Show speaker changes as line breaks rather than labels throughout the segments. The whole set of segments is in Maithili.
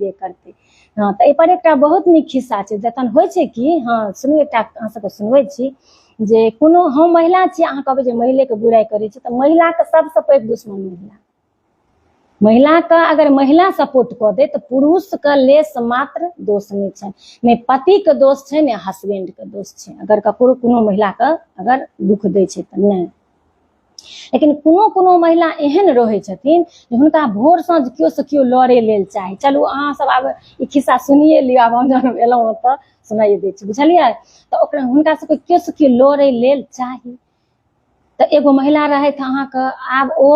करतै। हँ, तऽ एहिपर एकटा बहुत नीक खिस्सा छै। जखन होइ छै कि, हँ सुनू, एकटा अहाँ सबके सुनबै छी जे कोनो हम महिला छी, अहाँ कहबै जे महिलेके बुराइ करै छी, तऽ महिलाके सबसँ पैघ दुश्मन महिला। महिलाके अगर महिला सपोर्ट कऽ दे तऽ पुरुषके लेस मात्र दोष नहि छै, नहि पतिके दोष छै, नहि हसबैंडके दोष छै। अगर ककरो कोनो महिलाके अगर दुख दै छै तऽ नहि। लेकिन कोनो कोनो महिला एहन रहै छथिन जे हुनका भोर साँझ केओ से केओ लड़े लेल चाही। चलू अहाँ सब आब ई खिस्सा सुनिए लिअ, आब हम जहन एलहुँ तऽ सुनाइए दै छी, बुझलियै? तऽ ओकरा हुनका सबके केओ से केओ लड़े लेल चाही। तऽ एगो महिला रहथि अहाँके, आब ओ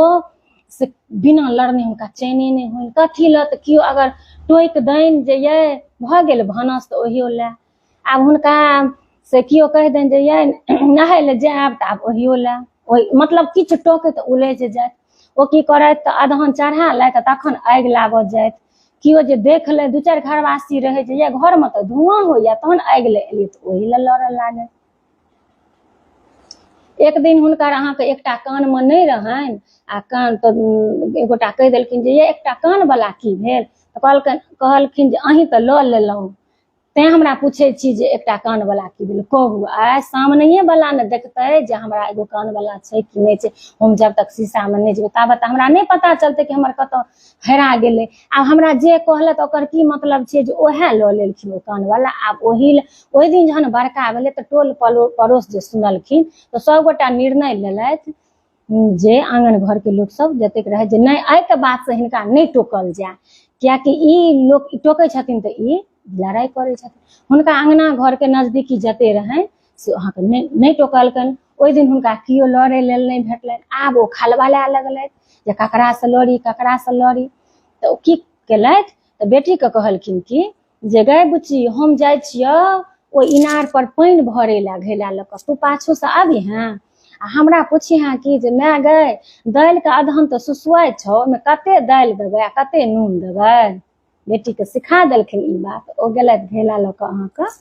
से बिना लड़ने हुनका चैने नहि होइन। कथी लए? तऽ केओ अगर टोकि दैन जे यै भऽ गेल भानस, तऽ ओहियो लए। आब हुनका से केओ कहि दैन जे यै नहाय लए जायब, तऽ आब ओहियो लए। ओहि मतलब किछु टोकै तऽ उलझि जायत। ओ की करथि तऽ अदहन चढ़ा लथि, तखन आगि लागऽ जाथि। केओ जे देख लै, दू चारि घरवासी रहै जे यै घरमे तऽ धुआँ होइया, तहन आगि लए एलियै, तऽ ओहि लए लड़ऽ लागै। एक दिन हुनकर अहाँके एकटा कानमे नहि रहनि आ कान, तऽ एगोटा कहि देलखिन जे यै एकटा कानवला की भेल? तऽ कहलखिन जे अहीं तऽ लऽ लेलहुँ, तैं हमरा पूछै छी जे एकटा कानवला की भेल। कहू, आइ सामनेये वला ने देखतै जे हमरा एगो कानवला छै कि नहि छै। हम जब तक शीशामे नहि जेबै ताबत तऽ हमरा नहि पता चलतै कि हमर कतऽ हेरा गेलै। आब हमरा जे कहलथि ओकर की मतलब छै जे ओएह लऽ लेलखिन ओ कानवला। आब ओहि ओहि दिन जहन बड़का भेलै तऽ टोल पड़ोस जे सुनलखिन तऽ सभगोटा निर्णय लेलथि जे आङ्गन घरके लोकसभ जतेक रहै जे नहि, एहिके बादसँ हिनका नहि टोकल जाय, किएकि ई लोक टोकै छथिन तऽ ई लड़ाइ करै छथिन। हुनका अङ्गना घरके नजदीकी जते रहनि से अहाँके नहि टोकलकनि। ओहि दिन हुनका केओ लड़ै लेल नहि भेटलनि। आब ओ खलबलाए लगलथि जे ककरासँ लड़ी, ककरासँ लड़ी। तऽ ओ की केलथि तऽ बेटीके कहलखिन कि जे गै बुच्ची, हम जाइ छियौ ओहि इनार पर पानि भरै लए घैला लऽ कऽ, तू पाछूसँ अबिहेँ आ हमरा पुछिहेँ कि जे माय गै, दालिके अदहन तऽ सुसुआइ छौ, ओहिमे कते दालि देबै आ कते नून देबै। बेटीके सिखा देलखिन ई बात। ओ गेलथि घैला लऽ कऽ अहाँके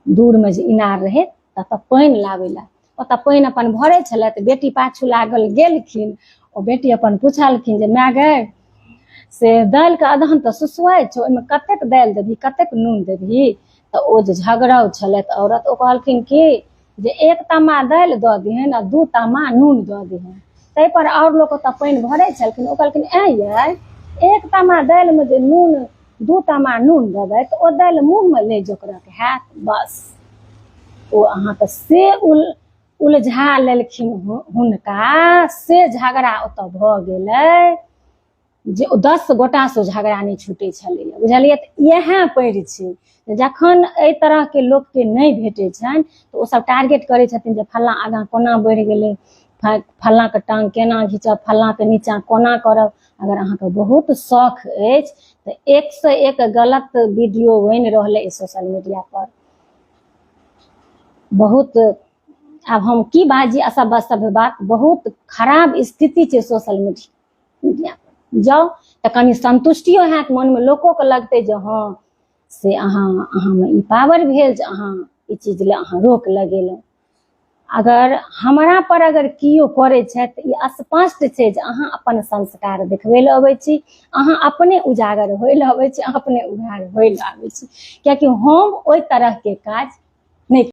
दूरमे जे इनार रहै ततऽ पानि लाबै लए। ओतऽ पानि अपन भरै छलथि, बेटी पाछू लागल गेलखिन। ओ बेटी अपन पुछलखिन जे माय गै, से दालिके अदहन तऽ सुसुआइ छौ, ओहिमे कतेक दालि देबही, कतेक नून देबही? तऽ ओ जे झगड़ाउ छलथि औरत, ओ कहलखिन कि जे एक तामा दालि दऽ दिहन आ 2 तामा नून दऽ दिहन। ताहिपर आओर लोक ओतऽ पानि भरै छलखिन। ओ कहलखिन ऐं यै, एक तामा दालिमे जे नून 2 तामा नून देबै तऽ ओ दालि मुँहमे लै जोकरक हैत? बस ओ अहाँके से उलझा लेलखिन हुनका, से झगड़ा ओतऽ भऽ गेलै जे ओ 10 गोटासँ झगड़ा नहि छूटै छलैए, बुझलियै? तऽ इएह पैर छै, जखन एहि तरहके लोकके नहि भेटै छनि तऽ ओसभ टारगेट करै छथिन जे फल्लाँ आगाँ कोना बढ़ि गेलै, फल्लाँके टाँग केना घिचब, फल्लाँके नीचाँ कोना करब। अगर अहाँके बहुत शौख अछि तऽ एकसँ एक गलत वीडियो बनि रहलै सोशल मीडिया पर बहुत। आब हम की बाजी, असभ्य असभ्य बात, बहुत खराब स्थिति छै सोशल मीडिया पर। जाउ तऽ कनि सन्तुष्टियो हैत मनमे, लोकोके लगतै जे हँ से अहाँमे ई पावर भेल जे अहाँ ई चीज लए अहाँ रोक लगेलहुँ। अगर हमरा पर अगर केओ करै छथि तऽ ई स्पष्ट छै जे अहाँ अपन संस्कार देखबै लए अबै छी, अहाँ अपने उजागर होइ लए अबै छी, अहाँ अपने उघार होइ लए आबै छी, कियाकि हम ओहि तरहके काज नहि